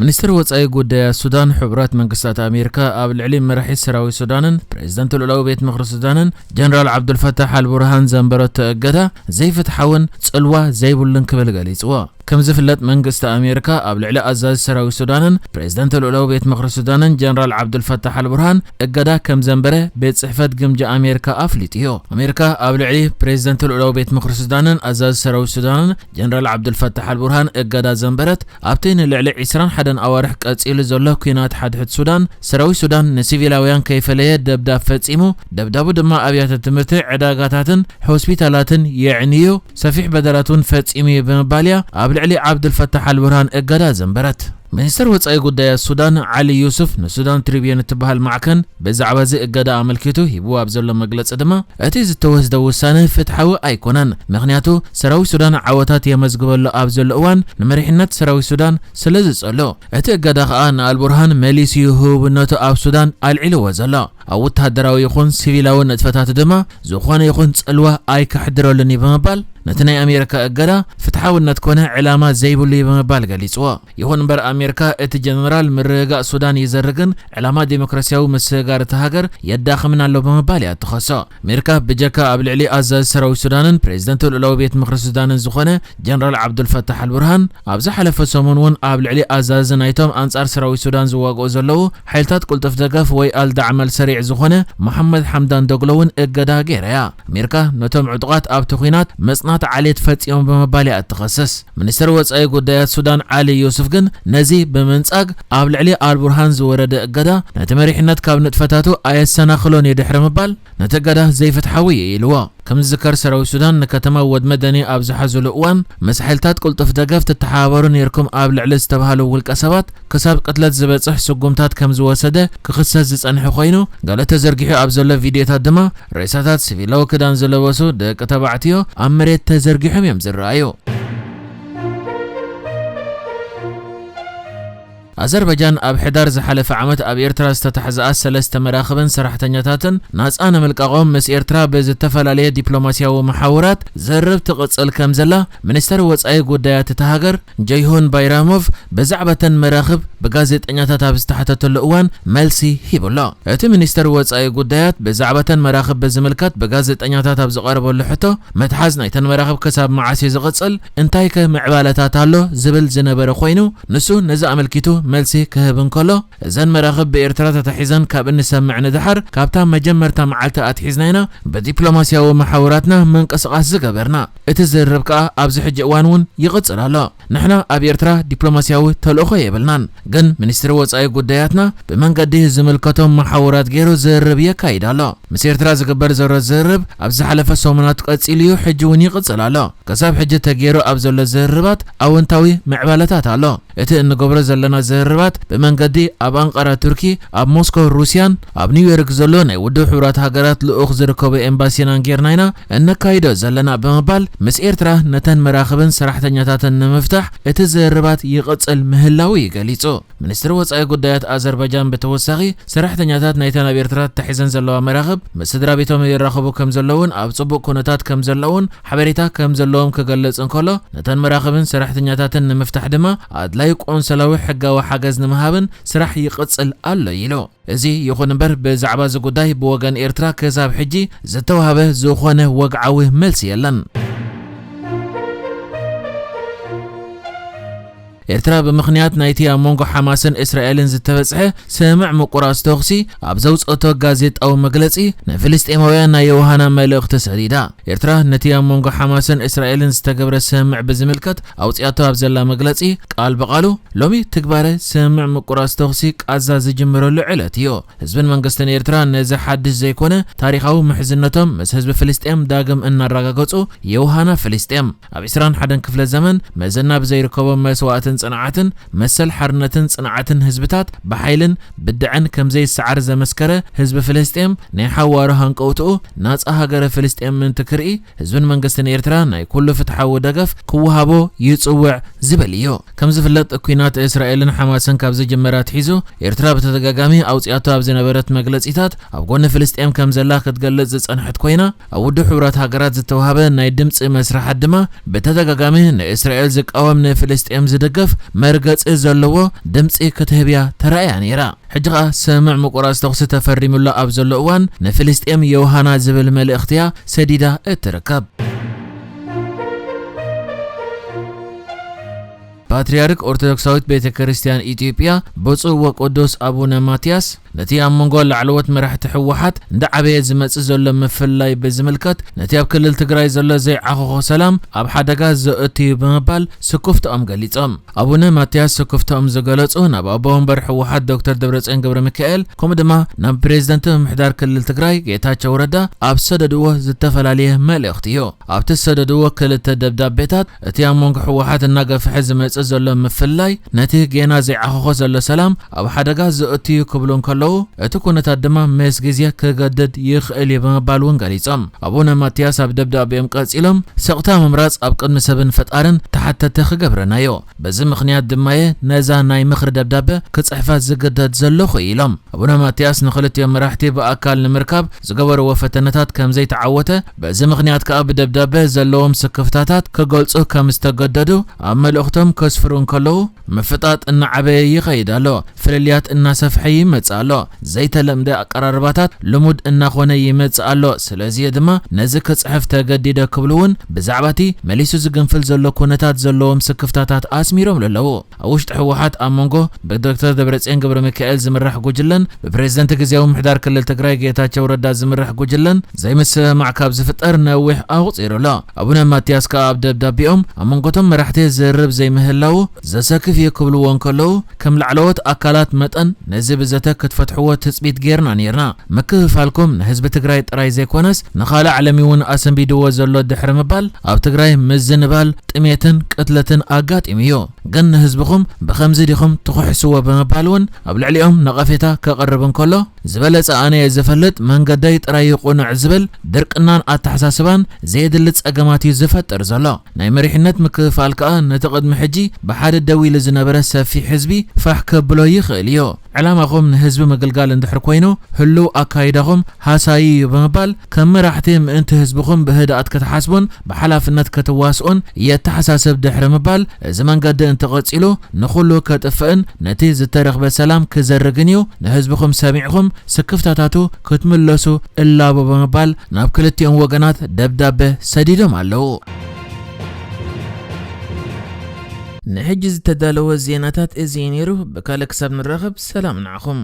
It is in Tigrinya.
ሚኒስትር ወጻኢ ጉዳያት ሱዳን፣ ሕቡራት መንግስታት ኣሜሪካ ኣብ ልዕሊ መራሒ ሰራዊት ሱዳንን ፕሬዝደንት ልኡላዊ ቤት ምኽሪ ሱዳንን ጀነራል ዓብዱልፈታሕ ኣልቡርሃን ዘንበረቶ እገዳ ዘይፍትሓውን ጽልዋ ዘይብሉን ክብል ገሊጽዎ። ከም ዝፍለጥ፣ መንግስቲ ኣሜሪካ ኣብ ልዕሊ ኣዛዚ ሰራዊት ሱዳንን ፕሬዝደንት ልኡላዊ ቤት ምኽሪ ሱዳንን ጀነራል ዓብዱልፈታሕ ኣልቡርሃን እገዳ ከም ዘንበረ ቤት ጽሕፈት ግምጃ ኣሜሪካ ኣፍሊጡ እዩ። ኣሜሪካ ኣብ ልዕሊ ፕሬዝደንት ልኡላዊ ቤት ምኽሪ ሱዳንን ኣዛዚ ሰራዊት ሱዳንን ጀነራል ዓብዱልፈታሕ ኣልቡርሃን እገዳ ዘንበረት፣ ኣብቲ ንልዕሊ ዕስራን ሓደን ኣዋርሕ ቀጺሉ ዘሎ ኲናት ሓድሕድ ሱዳን፣ ሰራዊት ሱዳን ንሲቪላውያን ከይፈለየ ደብዳብ ፈጺሙ፣ ደብዳቡ ድማ ኣብያተ ትምህርቲ፣ ዕዳጋታትን ሆስፒታላትን የዕንዩ፣ ሰፊሕ በደላት እውን ፈጺሙ እዩ ብምባል እያ ኣብ ልዕሊ ዓብዱልፈታሕ ኣልቡርሃን እገዳ ዘንበረት። ሚኒስተር ወጻኢ ጉዳያት ሱዳን ዓሊ ዩሱፍ ንሱዳን ትሪቢዩን እትበሃል ማዕከን ብዛዕባ እዚ እገዳ ኣመልኪቱ ሂብዎ ኣብ ዘሎ መግለጺ ድማ፣ እቲ ዝተወስደ ውሳነ ፍትሓዊ ኣይኮነን፣ ምኽንያቱ ሰራዊት ሱዳን ዓወታት የመዝግበሉ ኣብ ዘሎ እዋን ንመሪሕነት ሰራዊት ሱዳን ስለ ዝጸሎ፣ እቲ እገዳ ከኣ ንኣልቡርሃን መሊሱ እዩ ህቡብነቱ ኣብ ሱዳን ኣልዒልዎ ዘሎ። ኣብ ወተሃደራዊ ይኹን ሲቪላዊ ንጥፈታት ድማ ዝኾነ ይኹን ጽልዋ ኣይከሕድረሉን እዩ ብምባል፣ ነቲ ናይ ኣሜሪካ እገዳ ፍትሓውነት ኮነ ዕላማ ዘይብሉ እዩ ብምባል ገሊጽዎ። ይኹን እምበር ኣሜሪካ እቲ ጀነራል ምርግጋእ ሱዳን ይዘርግን ዕላማ ዴሞክራሲያዊ ምስግጋር እታ ሃገር የዳኽምን ኣሎ ብምባል እያ እትኸሶ። ኣሜሪካ ብጀካ ኣብ ልዕሊ ኣዛዚ ሰራዊት ሱዳንን ፕሬዝደንት ልኡላዊ ቤት ምኽሪ ሱዳንን ዝኾነ ጀነራል ዓብዱልፈታሕ ኣልቡርሃን፣ ኣብ ዝሓለፈ ሰሙን እውን ኣብ ልዕሊ ኣዛዚ ናይቶም ኣንጻር ሰራዊት ሱዳን ዝዋግኡ ዘለዉ ሓይልታት ቅልጡፍ ደገፍ ወይ ኣልዳዕመል ሰሪዕ ዝኾነ መሓመድ ሓምዳን ዶግሎ እውን እገዳ ገይራ እያ። ኣሜሪካ ነቶም ዕጡቓት ኣብቲ ኲናት መጽናዕቲ ዓሌት ፈጺሞም ብምባል እያ እትኸስስ። ሚኒስተር ወጻኢ ጉዳያት ሱዳን ዓሊ ዩሱፍ ግን ነዚ ብምንጻግ፣ ኣብ ልዕሊ ኣልቡርሃን ዝወረደ እገዳ ነቲ መሪሕነት ካብ ንጥፈታቱ ኣየሰናኽሎን እዩ ድሕሪ ምባል፣ ነቲ እገዳ ዘይፍትሓዊ እዩ ኢልዎ። ከም ዝዝከር፣ ሰራዊት ሱዳን ንከተማ ወድ መደኒ ኣብ ዝሓዙሉ እዋን፣ ምስ ሓይልታት ቅልጡፍ ደገፍ ትተሓባበሩ ነይርኩም ኣብ ልዕሊ ዝተባህሉ ውልቀ ሰባት ክሳብ ቅትለት ዝበጽሕ ስጉምታት ከም ዝወሰደ ክኽሰስ ዝጸንሐ ኮይኑ፣ ገለ ተዘርጊሑ ኣብ ዘሎ ቪድዮታት ድማ ሬሳታት ሲቪላዊ ክዳን ዝለበሱ ደቂ ተባዕትዮ ኣብ መሬት ተዘርጊሖም እዮም ዝረኣዩ። ኣዘርባጃን ኣብ ሕዳር ዝሓለፈ ዓመት ኣብ ኤርትራ ዝተታሕዘኣ ሰለስተ መራኽብን ሰራሕተኛታትን ናጻ ንምልቃቖም ምስ ኤርትራ ብዝተፈላለየ ዲፕሎማስያዊ መሓውራት ዝርርብ ትቕጽል ከም ዘላ ሚኒስተር ወጻኢ ጉዳያት እታ ሃገር ጀይሁን ባይራሞቭ ብዛዕባ እተን መራኽብ ብጋዜጠኛታት ኣብ ዝተሓተተሉ እዋን መልሲ ሂቡ ኣሎ። እቲ ሚኒስተር ወጻኢ ጉዳያት ብዛዕባ እተን መራኽብ ብዝምልከት ብጋዜጠኛታት ኣብ ዝቐረበሉ ሕቶ፣ ምትሓዝ ናይተን መራኽብ ክሳብ መዓስ እዩ ዝቕጽል? እንታይከ ምዕባለታት ኣሎ? ዝብል ዝነበረ ኮይኑ፣ ንሱ ነዚ ኣመልኪቱ መልሲ ክህብ እንከሎ፣ እዘን መራኽብ ብኤርትራ ተታሒዘን ካብ እንሰምዕ ንደሓር፣ ካብታ መጀመርታ መዓልቲ ኣትሒዝና ኢና ብዲፕሎማስያዊ መሓውራትና ምንቅስቓስ ዝገበርና። እቲ ዝርርብ ከኣ ኣብዚ ሕጂ እዋን እውን ይቕጽል ኣሎ። ንሕና ኣብ ኤርትራ ዲፕሎማስያዊ ተልእኾ የብልናን፣ ግን ሚኒስትሪ ወጻኢ ጉዳያትና ብመንገዲ ዝምልከቶም መሓውራት ገይሩ ዝርርብ የካይድ ኣሎ። ምስ ኤርትራ ዝግበር ዘሎ ዝርርብ ኣብ ዝሓለፈ ሰሙናት ቀጺሉ እዩ፣ ሕጂ እውን ይቕጽል ኣሎ። ክሳብ ሕጂ ተገይሩ ኣብ ዘሎ ዝርርባት ኣወንታዊ ምዕባለታት ኣሎ። እቲ እንገብሮ ዘለና ዝርርባት ብመንገዲ ኣብ ኣንቃራ ቱርኪ፣ ኣብ ሞስኮ ሩስያን ኣብ ኒውዮርክ ዘሎ ናይ ውድብ ሕቡራት ሃገራት ልኡኽ ዝርከቦ ኤምባሲናን ጌርና ኢና እነካይዶ ዘለና ብምባል፣ ምስ ኤርትራ ነተን መራኽብን ሰራሕተኛታትን ንምፍታሕ እቲ ዝርርባት ይቕጽል ምህላዉ እዩ ገሊጹ። ሚኒስትሪ ወጻኢ ጉዳያት ኣዘርባጃን ብተወሳኺ፣ ሰራሕተኛታት ናይተን ኣብ ኤርትራ ተታሒዘን ዘለዋ መራኽብ ምስ ስድራ ቤቶም ይራኸቡ ከም ዘለውን ኣብ ጽቡቕ ኩነታት ከም ዘለውን ሓበሬታ ከም ዘለዎም ክገልጽ እንከሎ፣ ነተን መራኽብን ሰራሕተኛታትን ንምፍታሕ ድማ ኣድላዪ ቆንሰላዊ ሕጋዊ ሓገዝ ንምሃብን ስራሕ ይቕጽል ኣሎ ኢሉ። እዚ ይኹን እምበር፣ ብዛዕባ እዚ ጉዳይ ብወገን ኤርትራ ክሳብ ሕጂ ዝተዋህበ ዝኾነ ወግዓዊ መልሲ የለን። ኤርትራ ብምኽንያት ናይቲ ኣብ መንጎ ሓማስን እስራኤልን ዝተበጽሐ ስምምዕ ምቁራጽ ተኹሲ ኣብ ዘውጽኦቶ ጋዜጣዊ መግለጺ፣ ንፍልስጤማውያን ናይ የውሃና መልእኽቲ ሰዲዳ። ኤርትራ ነቲ ኣብ መንጎ ሓማስን እስራኤልን ዝተገብረ ስምምዕ ብዝምልከት ኣውጽኣቶ ኣብ ዘላ መግለጺ፣ ቃል ብቓሉ፣ ሎሚ ትግባረ ስምምዕ ምቁራጽ ተኹሲ ቃዛ ዝጅምረሉ ዕለት እዩ። ህዝብን መንግስትን ኤርትራ ነዚ ሓድሽ ዘይኮነ ታሪኻዊ ምሕዝነቶም ምስ ህዝቢ ፍልስጤም ዳግም እናረጋገጹ፣ የውሃና ፍልስጤም ኣብ ዕስራን ሓደን ክፍለ ዘመን መዘና ብዘይርከቦ መስዋእትን ጽንዓትን፣ መሰል ሓርነትን ጽንዓትን ህዝብታት ብሓይልን ብድዐን ከም ዘይሰዓር ዘመስከረ ህዝቢ ፍልስጤም፣ ናይ ሓዋሩ ሃንቀውትኡ ናጻ ሃገረ ፍልስጤም ምእንቲ ክርኢ፣ ህዝብን መንግስትን ኤርትራ ናይ ኩሉ ፍትሓዊ ደገፍ ክወሃቦ ይጽውዕ ዝብል እዩ። ከም ዝፍለጥ፣ ኲናት እስራኤልን ሓማስን ካብ ዝጅመር ኣትሒዙ፣ ኤርትራ ብተደጋጋሚ ኣውጺኣቶ ኣብ ዝነበረት መግለጺታት፣ ኣብ ጎኒ ፍልስጤም ከም ዘላ ክትገልጽ ዝጸንሐት ኮይና፣ ኣብ ውድብ ሕቡራት ሃገራት ዝተዋህበ ናይ ድምጺ መስርሓት ድማ ብተደጋጋሚ ንእስራኤል ዝቃወም ንፍልስጤም ዝድግፍ መርገጺ ዘለዎ ድምጺ ክትህብያ ተራእያ ነይራ። ሕጂ ኸኣ ስምምዕ ምቁራጽ ተኹሲ ተፈሪሙሉ ኣብ ዘሎ እዋን ንፍልስጤም ዮሃና ዝብል መልእኽትያ ሰዲዳ እትርከብ። ፓትርያርክ ኦርቶዶክሳዊት ቤተ ክርስቲያን ኢትዮጵያ ብፁዕ ወቅዱስ ኣቡነ ማትያስ ነቲ ኣብ መንጎ ላዕለዎት መራሕቲ ህወሓት እንዳዓበየ ዝመጽእ ዘሎ ምፍልላይ ብዝምልከት ነቲ ኣብ ክልል ትግራይ ዘሎ ዘይዓኾኾ ሰላም ኣብ ሓደጋ ዘእትዩ ብምባል ስኩፍትኦም ገሊጾም። ኣቡነ ማትያስ ስኩፍትኦም ዝገለጹ ናብ ኣቦ ወንበር ህወሓት ዶክተር ደብረጽዮን ገብረ ሚካኤል ከምኡ ድማ ናብ ፕሬዝደንት ምምሕዳር ክልል ትግራይ ጌታቸው ረዳ ኣብ ሰደድዎ ዝተፈላለየ መልእኽቲ እዩ። ኣብቲ ዝሰደድዎ ክልተ ደብዳቤታት እቲ ኣብ መንጎ ህወሓት እናገፍሐ ዝመጽእ ዘሎ ምፍልላይ ነቲ ጌና ዘይዓኾኾ ዘሎ ሰላም ኣብ ሓደጋ ዘእትዩ ክብሉ እንከለዉ እቲ ኩነታት ድማ ምስ ግዜ ክገድድ ይኽእል እዩ ብምባል እውን ገሊጾም። ኣቡነ ማትያስ ኣብ ደብዳቤኦም ቀጺሎም ስቕታ ምምራጽ ኣብ ቅድሚ ሰብን ፈጣርን ተሓተቲ ክገብረናዮ። በዚ ምኽንያት ድማየ ነዛ ናይ ምኽሪ ደብዳበ ክጽሕፋ ዝግደድ ዘለኹ ኢሎም። ኣቡነ ማትያስ ንኽልቲኦም መራሕቲ ብኣካል ንምርካብ ዝገበርዎ ፈተነታት ከም ዘይተዓወተ፣ በዚ ምኽንያት ከኣ ብደብዳበ ዘለዎም ስክፍታታት ክገልጹ ከም ዝተገደዱ ኣብ መልእኽቶም ከስፍሩ እንከለዉ፣ ምፍጣጥ እናዓበየ ይኸይድ ኣሎ፣ ፍልልያት እናሰፍሐ ይመጽእ ኣሎ፣ ዘይተለምደ ኣቀራርባታት ልሙድ እናኾነ ይመጽእ ኣሎ፣ ስለዚ ድማ ነዚ ክጽሕፍ ተገዲደ ክብሉ እውን ብዛዕባ እቲ መሊሱ ዝግንፍል ዘሎ ኩነታት ዘለዎም ስክፍታታት ኣስሚሮም ኣለዉ። ኣብ ውሽጢ ህወሓት ኣብ መንጎ ብዶክተር ደብረጽዮን ገብረ ሚካኤል ዝምራሕ ጉጅለን ብፕሬዝደንት ግዜያዊ ምሕዳር ክልል ትግራይ ጌታቸው ረዳ ዝምራሕ ጉጅለን ዘይምስምማዕ ካብ ዝፍጠር ነዊሕ ኣቑጺሩ ኣሎ። ኣቡነ ማትያስ ከኣ ኣብ ደብዳቤኦም ኣብ መንጎቶም መራሕቲ ዝርርብ ዘይምህላዉ ዘሰክፍ እዩ ክብልዎ እንከለዉ ከም ላዕለዎት ኣካላት መጠን ነዚ ብዘተ ክትፈትሕዎ ትጽቢት ጌርና ኔርና። ምክፍፋልኩም ንህዝቢ ትግራይ ጥራይ ዘይኮነስ ንኻልእ ዓለም እውን ኣሰንቢድዎ ዘሎ ድሕሪ ምባል ኣብ ትግራይ ምዝንባል፣ ጥሜትን ቅትለትን ኣጋጢሙ እዩ። ግን ንህዝብኹም ብኸምዚ ዲኹም ትኹሕስዎ ብምባል እውን ኣብ ልዕሊኦም ነቐፌታ ከቕርብ እንከሎ ዝበለጸ ኣነ እየ ዝፈልጥ መንገደይ ጥራይ ይቑንዕ ዝብል ድርቅናን ኣተሓሳስባን ዘየድሊ ጸገማት እዩ ዝፈጥር ዘሎ። ናይ መሪሕነት ምክፍፋል ከኣ ነቲ ቅድሚ ሕጂ ብሓደ ደው ኢሉ ዝነበረ ሰፊሕ ህዝቢ ፋሕ ከብሎ ይኽእል እዩ። ዕላማኹም ንህዝቢ ምግልጋል እንድሕር ኮይኑ ህሉው ኣካይዳኹም ሃሳዩ እዩ ብምባል ከም መራሕቲ ምእንቲ ህዝብኹም ብህድኣት ክትሓስቡን ብሓላፍነት ክትዋስኡን የተሓሳስብ ድሕሪ ምባል እዚ መንገዲ እንተቐጺሉ ንኹሉ ከጥፍእን ነቲ ዝተረኽበ ሰላም ክዘርግን እዩ። ንህዝብኹም ሰሚዕኹም ስክፍታታቱ ክትምለሱ እላቦ ብምባል ናብ ክልቲኦም ወገናት ደብዳበ ሰዲዶም ኣለዉ። ንሕጂ ዝተዳለወ ዜናታት እዚ እዩ ነይሩ። ብካልእ ክሳብ ንራኸብ ሰላም ንዓኹም።